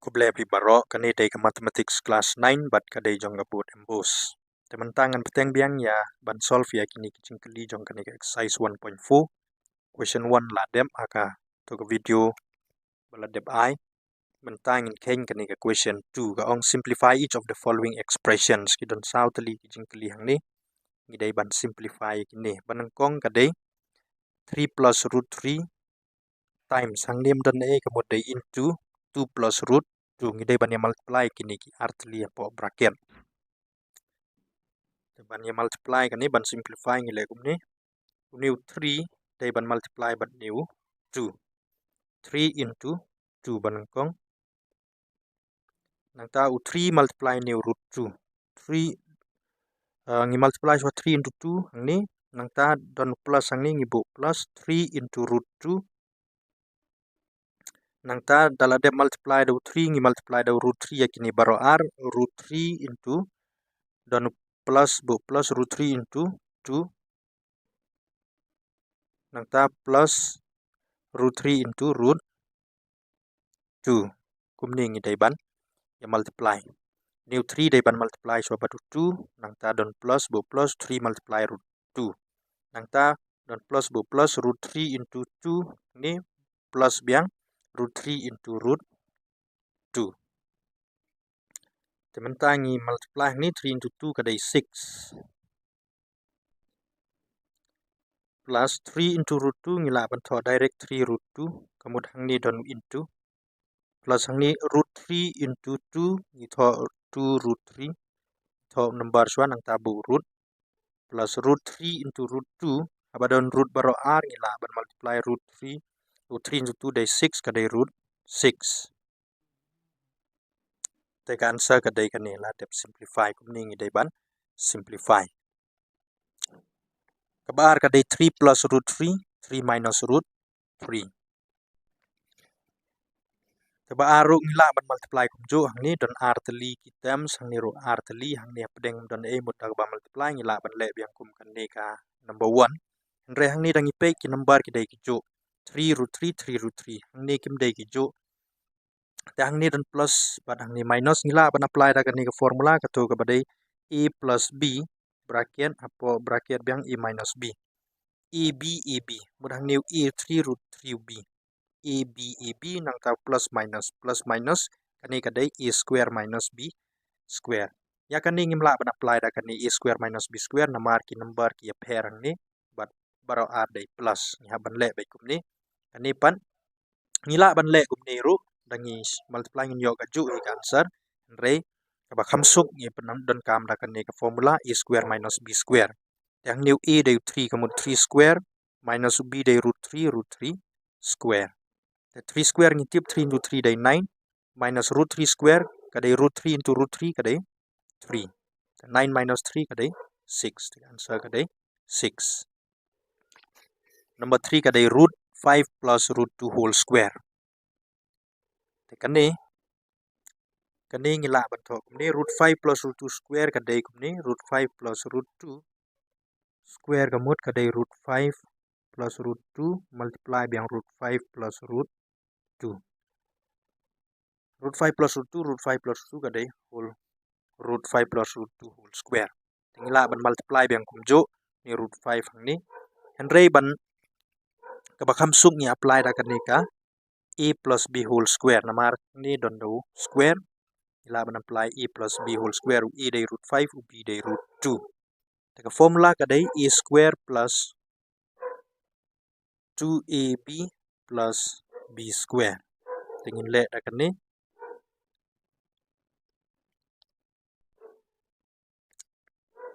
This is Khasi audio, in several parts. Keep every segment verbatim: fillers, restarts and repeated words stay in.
Khublei phi baroh, kane dei ka Mathematics class nine bad ka dei jong ka board MBOSE. Te mynta ngan bteng biang ïa ban solve ïa kine ki jingkylli jong kane ka exercise one point four. Question one la dep ha kato ka video ba la dep ai. Mynta ngin kheiñ kane ka question two, ka ong simplify each of the following expressions. Ki don saw tylli ki jingkylli hangne. Ngi dei ban simplify kine. Ba nyngkong ka dei three plus root three times, hangne ym don ei, ka mut dei into two plus root two. Ngi dei ban ïa multiply kine ki ar tylli hapoh bracket. Te ban ïa multiply kane, ban simplify ngi leh kumne. Une u three dei ban multiply bad une u two. Three into two ba nyngkong. Nangta u three multiply une u root two. Three, uh, ngi multiply shuwa three into two hangne. Nangta don plus hangne, ngi buh plus three into root two. Nangta da la dep multiply da u three, ngi multiply da u root three ïa kine baroh ar, root three into, don plus, buh plus, root three into two. Nangta plus root three into root two. Kumne ngi dei ban ïa multiply. Une u three dei ban multiply shuwa bad u two, nangta don plus, buh plus, three multiply root two. Nangta don plus, buh plus, root three into two, ne plus biang, root three into root two. Te mynta ngi multiply hangne, three into two ka dei six. Plus three into root two, ngi lah ban thoh direct three root two, ka mut hangne don into. Plus hangne root three into two, ngi thoh two root three. Thoh number shuwa nangta buh root. Plus root three into root two, haba don root baroh ar, ngi lah ban multiply root three. Root three into two dei six, ka dei root six. Te ka answer ka dei kane, la dep simplify, kumne ngi dei ban simplify. Kaba ar ka dei three plus root three, three minus root three. Kaba ar ruh ngi lah ban multiply kumjuh, hangne don ar tylli ki terms, hangne ruh ar tylli, hangne hapdeng don ei, mut da kaba multiply ngi lah ban leh biang kum kane ka number one. Hynrei hangne da ngi peit ki number ki dei kijuh. Three root three, three root three. Hangne kim dei kijuh. Te hangne don plus bad hangne minus, ngi lah ban apply da kane ka formula, kato kaba dei a plus b, bracket, hapoh bracket biang a minus b. A b, a b. Mut hangne u a three root three u b. A b, a b, nangta plus minus, plus minus, kane ka dei a square minus b square. Ïa kane ngim lah ban apply da kane a square minus b square, namar ki number ki ïapher hangne, bad baroh ar dei plus. Ngi hap ban leh beit kumne. Kane pat ngi lah ban leh kumne ruh, da ngi multiply ngin ïoh kajuh hi ka answer. Hynrei kaba kham suk ngi pyndonkam da kane ka formula, a square minus b square. Te hangne u a dei u three, ka mut three square, minus u b dei root three, root three square. Te three square ngi tip, three into three dei nine, minus root three square ka dei root three into root three ka dei three. Te nine minus three ka dei six. Te answer ka dei six. Number three ka dei root five plus root two whole square. Te kane, kane ngi lah ban thoh kumne, root five plus root two square ka dei kumne, root five plus root two square ka mut ka dei root five plus root two multiply biang root five plus root two. Root five plus root two, root five plus root two ka dei whole, root five plus root two whole square. Te ngi lah ban multiply biang kumjuh, ne root five hangne. Hynrei ban kaba kham suk ngi apply da kane ka a plus b whole square, namar hangne don da u square. Ngi lah ban apply a plus b whole square, u a dei root five, u b dei root two. Te ka formula ka dei a square plus two a b plus b square. Te ngin leh da kane.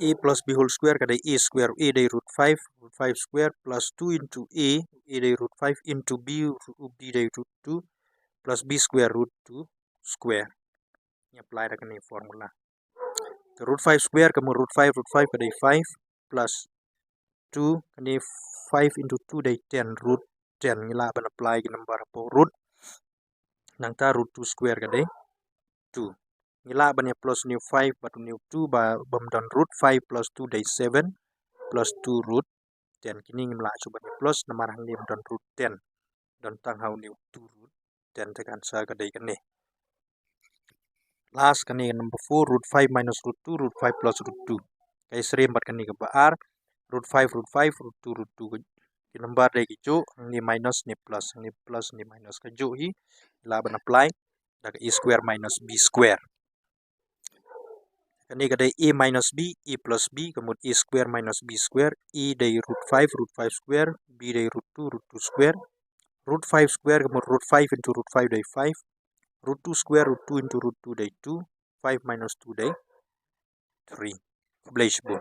A plus b whole square ka dei a square, a dei root five, root five square plus two into a, a dei root five into b, u b dei root two, plus b square, root two square. Ngi apply da kane formula. Te root five square ka mut root five, root five ka dei five, plus two, kane five into two dei ten, root ten. Ngi lah ban apply ki number hapoh root. Nangta root two square ka dei two. Ngi lah ban ïa plus une u five bad une u two ba, bym don root, five plus two dei seven, plus two root ten. Kine ngim lah shuh ban ïa plus namar hangne ym don root ten. Don tang ha une u two root ten, te ka answer ka dei kane. plus kane ka number four, root five minus root two, root five plus root two. Ka ïasyriem bad kane kaba ar, root five, root five, root two, root two. Ki number dei ki juh, hangne minus ne plus, hangne plus ne minus, ka juh hi. Lah ban apply da ka a square minus b square. Kane ka dei a minus b, a plus b, ka mut a square minus b square. A dei root five, root five square, b dei root two, root two square. Root five square ka mut root five into root five dei five. Root two square, root two into root two dei two. Five minus two dei three. Khublei shibun.